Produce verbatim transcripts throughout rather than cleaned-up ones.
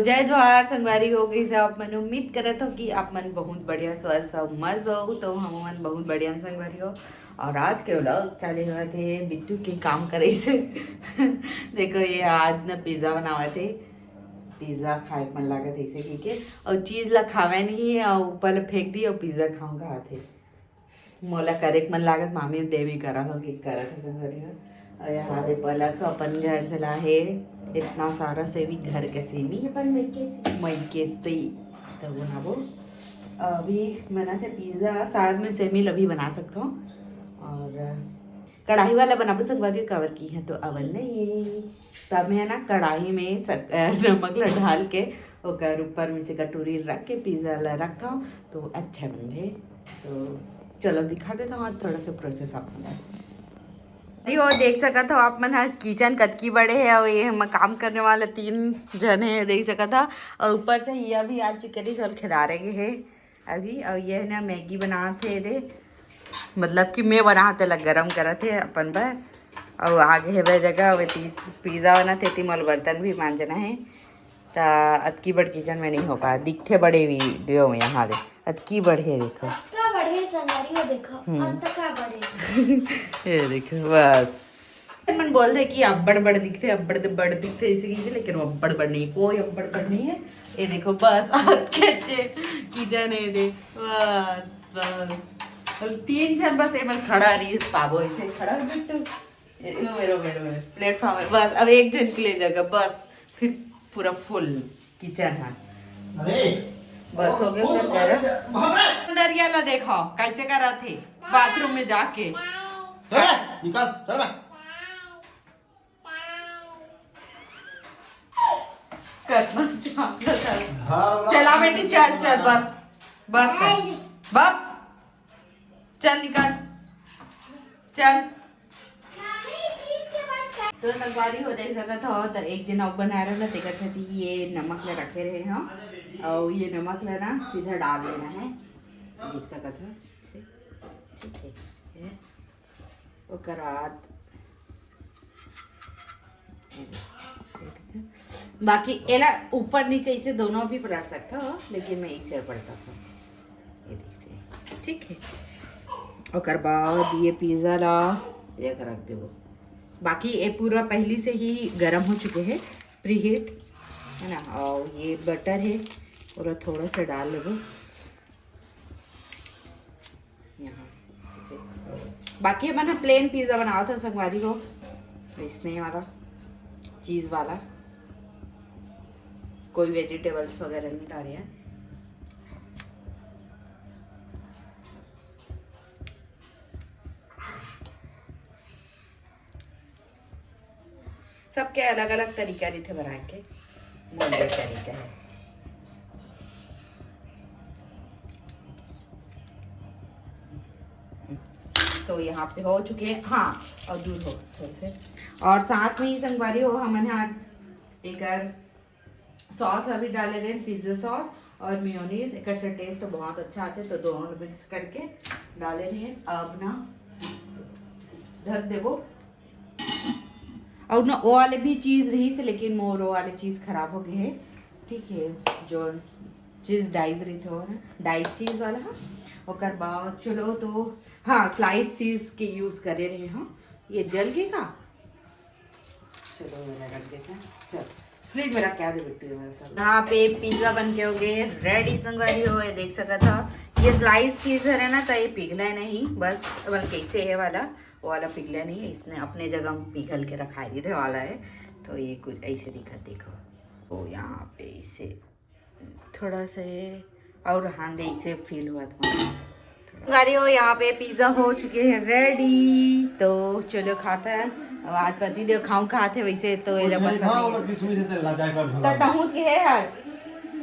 जय जोहार संगवारी हो, कइसे आप मन? उम्मीद करत हो कि आप मन बहुत बढ़िया, स्वस्थ अउ मस्त हो। तो हम मन बहुत बढ़िया संगवारी हो। और आज के व्लॉग चालू होवत हे बिट्टू के काम करे से। देखो, ये आज न पिज्जा बनावत हे। पिज्जा खाए के मन लागत हे, इसे कहिके। और चीज ला खावे नहीं है और ऊपर ला फेंक दी और पिज्जा खाऊं कहत हे। मोला करे के मन लागत, मामी दे भी करा हो कि करत हे संगवारी हो। और यहाँ दे पलक अपन घर से ला हे इतना सारा सेमी, घर के सेमी। अपन मइके से। मइके से। तो बनाबो। अभी बना थे पिज्जा, साथ में सेमी ल भी बना सकथो। और कढ़ाई वाला बनाबो संगवारी, काबर कि है तो अवन नहीं है। तो अब मैं ना कढ़ाई में सक-, नमक ला डाल के ओकर ऊपर में से कटोरी रख के पिज्जा ला रखथो, तो अच्छा बनथे। तो चलो दिखा देता हूँ थोड़ा सा प्रोसेस आप मन ला। यो देख सकत हो आप मन ह, किचन कतकी बड़े है और ये हम काम करने वाला तीन जन है, देख सकत हो। और ऊपर से ये अभी आ चुके रही, सब खेदारे गए है अभी। और ये है ना मैगी बनात हे दे, मतलब कि मैं बनात हे, ला गरम करत हे अपन बर। और आगे है वह जगह, वह ती-, पिज्जा बनात हे, ती मोला बर्तन भी मांजना है। त अतकी बड़ किचन में नहीं हो पाए, दिखथे बड़े वीडियो में। यहाँ दे अतकी बड़ है, देखो। अतका बड़ है संगवारी हो, देखो, हम्म। अतका बड़ है। ये देखो, बस। मन बोलथे कि अब्बड़ बड़ दिखथे, अब्बड़ बड़ दिखथे, इसे कहिथे, लेकिन वो अब्बड़ बड़ नहीं, कोई अब्बड़ बड़ नहीं है। ये देखो, बस अतके चे किचन है दे, बस, बस। और तीन जन बस एमन खड़ा रही पाबो, इसे खड़ा बिट्टू। ए, रोवे, रोवे, रोवे। प्लेटफॉर्म है, बस अब एक जन के लिए जगह, बस फिर पूरा फुल किचन है। अरे, बस हो गया, ओ, फिर ओ, घर। भाग रहा है। दरिया ला देखो कैसे करा थे बाथरूम में जाके। चल रहा, निकल, चल रहा। करना चाहता था। हाँ, चला बेटी, चल, चल, बस, बस कर। बाप, चल निकल, चल। तो संगवारी हो, देख सकत हो, तो एक दिन अउ बनाए रहना, तेकर सेती ये नमक ला रखे रहे हम, और ये नमक ला ना सीधा डाल देना है, देख सकत हो, ठीक है, ये ओकर बाद बाकी एला ऊपर नीचे इसे दोनों भी पलट सकता हो, लेकिन मैं इसे पलटा था। ये देखते हैं, ठीक है। ओकर बाद ये पिज्जा ला एक रख देबो। बाकी ये पूरा पहली से ही गरम हो चुके हैं, प्रीहीट है ना। और ये बटर है, पूरा थोड़ा सा डाल लेबो। यहाँ ऐसे। बाकी हमन प्लेन पिज्जा बनावत हन संगवारी हो, इसने वाला, चीज वाला, कोई वेजिटेबल्स वगैरह नहीं डाले हैं। सबके अलग-अलग तरीका रहिथे बनाए के, मोर ये तरीका है। तो यहाँ पे हो चुके हैं, हाँ, और दूर हो थोड़े से। और साथ में ही संगवारी हो, हमन हा एकर सॉस अभी डाले रहे, पिज्जा सॉस और मेयोनीज, एकर से टेस्ट बहुत अच्छा आथे, तो दोनों मिक्स करके डाले रहे। अब ना ढक देबो। और ना वो वाले भी चीज रहिस, लेकिन मोर वो वाले चीज खराब हो गए है, ठीक है, जो चीज डाइस रहिथे वो ना, डाइस चीज वाला है। ओकर बाद चलो तो हाँ, स्लाइस चीज के यूज करे रहे हम। ये जल के का, चलो मेरा रख देते हैं, चल फ्रिज में रख के आ जाओ बिट्टू, ये वाला सब। यहाँ पे पिज्जा बन के हो गए रेडी संगवारी हो, ये देख सकत हो। ये स्लाइस चीज है ना, तो ये पिघला नहीं, बस बल्कि इसे ये वाला, वो वाला पिघला नहीं है, इसने अपने जगह में पिघल के रखा दीथे वाला है। तो ये कुछ ऐसे दिखत, देखो, तो यहाँ पे इसे थोड़ा सा ये और हांदे इसे फील हुआ था। गारी हो, यहाँ पे पिज्जा हो चुके हैं रेडी, तो चलो खाते हैं। अब आज पति देव खाऊं खाते, वैसे तो ये लोग पसंद नहीं है। तो तहूँ के है आज।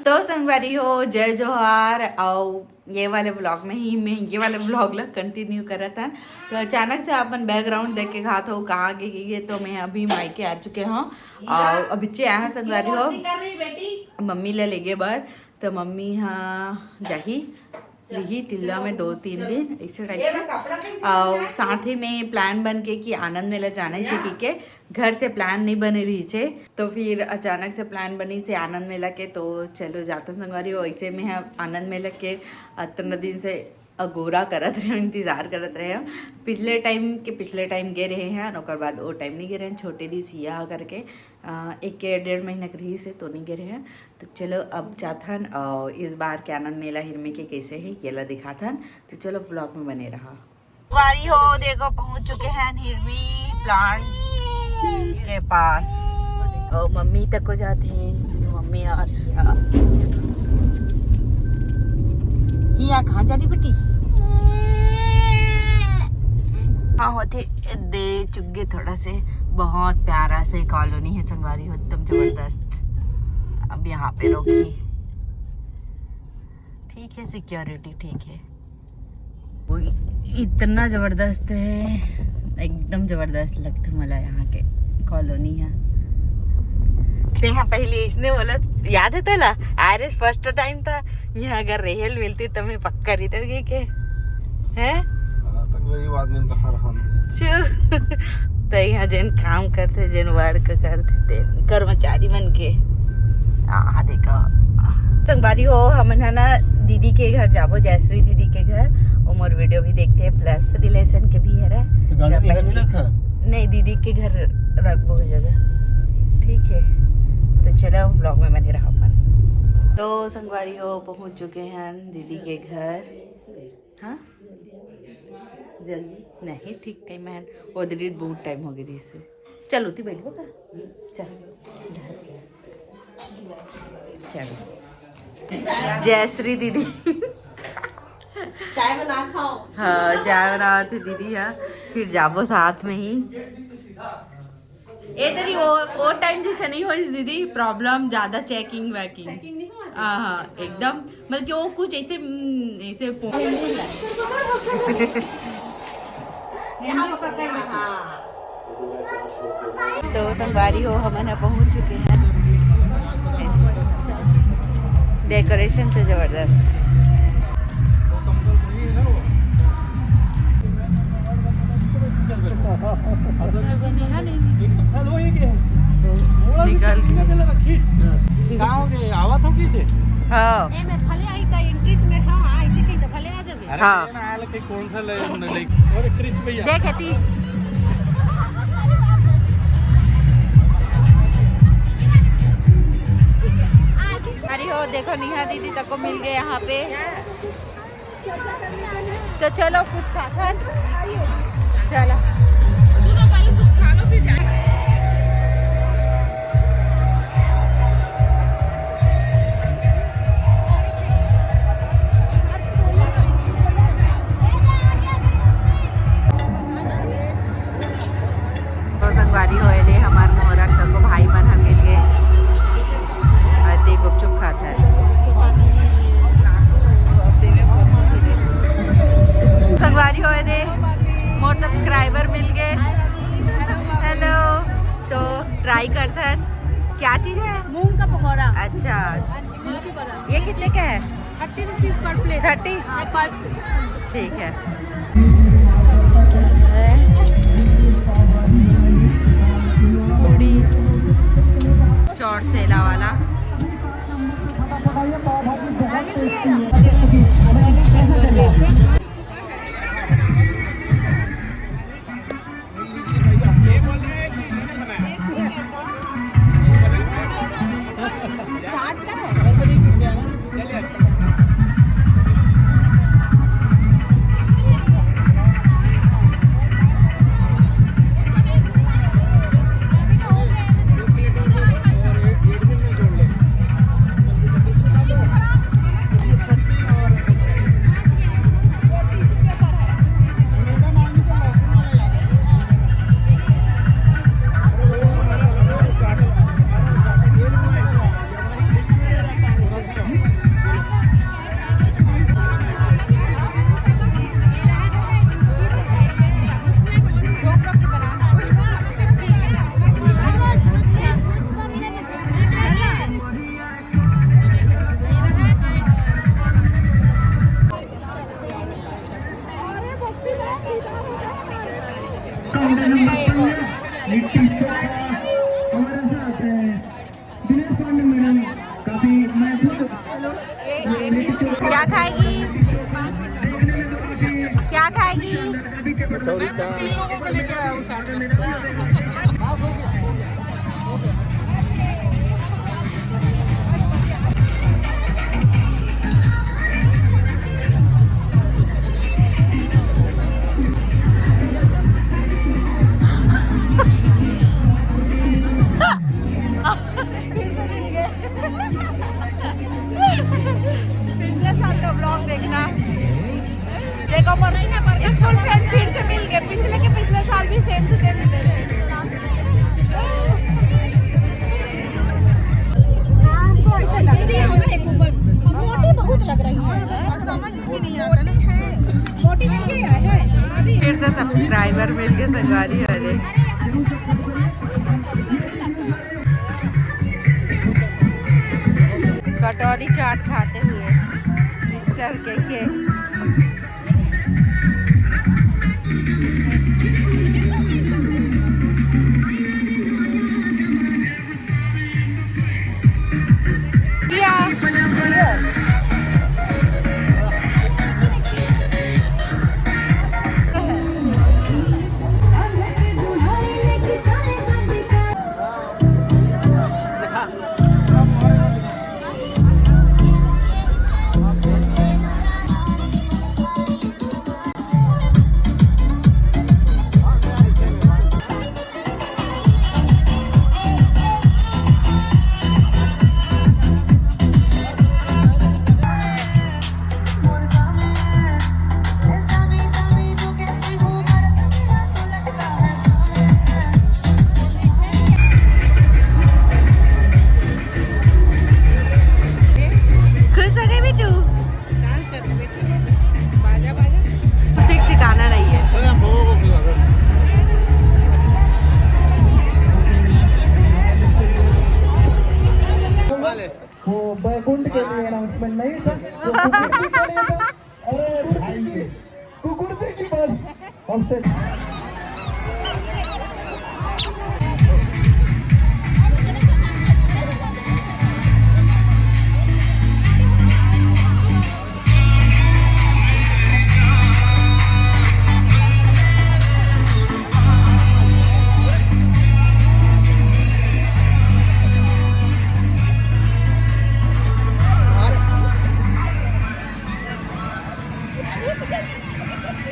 तो संगवारी हो, जय जोहार। और ये वाले व्लॉग में ही मैं ये वाले व्लॉग ला कंटिन्यू करत हन। तो अचानक से अपन बैकग्राउंड देख के कहा था कहाँ के, के, के, तो मैं अभी मायके आ चुके हूँ और अभी चे आया संगवारी हो। मस्ती कर रही बेटी। मम्मी ले लेगे बर, तो मम्मी हाँ जाही रही तिल्ला में दो तीन दिन ऐसे टाइप से। और साथ ही में प्लान बन के कि आनंद मेला जाना ही चाहिए के, घर से प्लान नहीं बने रही छे, तो फिर अचानक से प्लान बनी से आनंद मेला के। तो चलो जाते संगवारी हो। ऐसे में हम आनंद मेला के अतना दिन से अगोरा करत रहे, इंतजार करत रहे। पिछले टाइम के पिछले टाइम गे रहे हैं, ओकर बाद वो टाइम नहीं गे रहे हैं, छोटे दी सिया करके अ, एक के डेढ़ महीना के रही से तो नहीं गे रहे हैं। तो चलो अब जाथन और इस बार के आनंद मेला हिरमे के कैसे है ये ला दिखाथन। तो चलो ब्लॉग में बने रहा। गाड़ी हो देखो पहुंच चुके हैं हिरमी प्लांट के पास। और मम्मी तक को जाते हैं, मम्मी और हिया। हिया कहाँ जा रही बेटी? हाँ होते दे चुग्गे थोड़ा से। बहुत प्यारा से कॉलोनी है संगवारी हो, एकदम जबरदस्त। अब यहाँ पे रोकी। ठीक है, सिक्योरिटी ठीक है। वो इतना जबरदस्त है, एकदम जबरदस्त लगता मला यहाँ के कॉलोनी है। तेहा पहले इसने बोला, याद है तेला? अरे फर्स्ट टाइम था यहाँ, अगर रेहल मिलती तो मैं पक्का रिटर्न के, के? हैं? हाँ, तो गरीब आदमी का हर हम। चु। तो यहाँ जेन काम करते, जेन वर्क करते, ते कर्मचारी मन के। आ, देखो। संगवारी हो, हमन ह ना दीदी के घर जाबो, जयश्री दीदी के घर। वो मोर वीडियो भी देखते हैं, प्लस रिलेशन के भी है रे। तो गाड़ी तो में पहले नहीं रखा? नहीं, दीदी के घर रखबो जगह। ठीक है, तो चलो ब्लॉग में बने रहो अपन। तो संगवारी हो, पहुंच चुके हैं दीदी के घर। हाँ, जल्दी नहीं, ठीक टाइम में है। वो दीदी बहुत टाइम हो गई इसे। चलो, ती बैठो का? चल। चलो। जयश्री दीदी। चाय बना खाओ। हाँ, चाय बनावत हे दीदी। हाँ, फिर जाबो साथ में ही। ए तेरी वो, वो टाइम जैसे नहीं होइस दीदी, प्रॉब्लम ज्यादा चेकिंग वैकिंग। चेकिंग नहीं हुआ? हाँ, हाँ, एकदम। बल्कि वो कुछ ऐसे, हम्म, ऐसे पो- यहाँ पकड़ के, हाँ। तो संगवारी हो, हमन ह पहुंच चुके हैं। डेकोरेशन तो जबरदस्त। निकल के। गाँव के आवत हो किसे? हाँ। ए, मैं भले आई त एंट्रीज में, हाँ, हाँ, ऐसे कहीं तो भले आ जावे। अरे, हाँ। ये ना आयल के कौन सा ले, ले, अरे, क्रिश भैया। देख, एती। अरे हो, देखो, नेहा दीदी तक को मिल गए यहाँ पे। तो चलो कुछ खाथन। चलो। तो संगवारी होए दे हमार मोहरा तको भाई मन ह मिल गए। अउ ते गुपचुप खात हे। संगवारी होए दे मोर सब्सक्राइबर मिल गए। हेलो, तो ट्राई करथन। क्या चीज है? मूंग का पकौड़ा। अच्छा। मिर्ची बड़ा। ये कितने का है? Thirty rupees per plate. Thirty? हाँ, पर प्लेट। ठीक है। पूड़ी, चौरसेला वाला। क्या खाएगी? क्या खाएगी? पिछले साल का ब्लॉग देखना। देखो, पर स्कूल फ्रेंड फिर से मिल गए। पिछले के पिछले साल भी सेम टू सेम मिले थे। हमको ऐसे लग रही है, मोटी बहुत लग रही है। समझ में भी नहीं आता ना। मोटी नहीं है। फिर से सब्सक्राइबर मिल के संगवारी वाले। कटोरी चाट खाते हुए मिस्टर के के। खुश हो गई बिट्टू? खुशी का ठिकाना नहीं है। वो बैकुंठ के लिए अनाउंसमेंट नहीं था, वो कुकुर के लिए था। अरे, कुकुर की बस। हमसे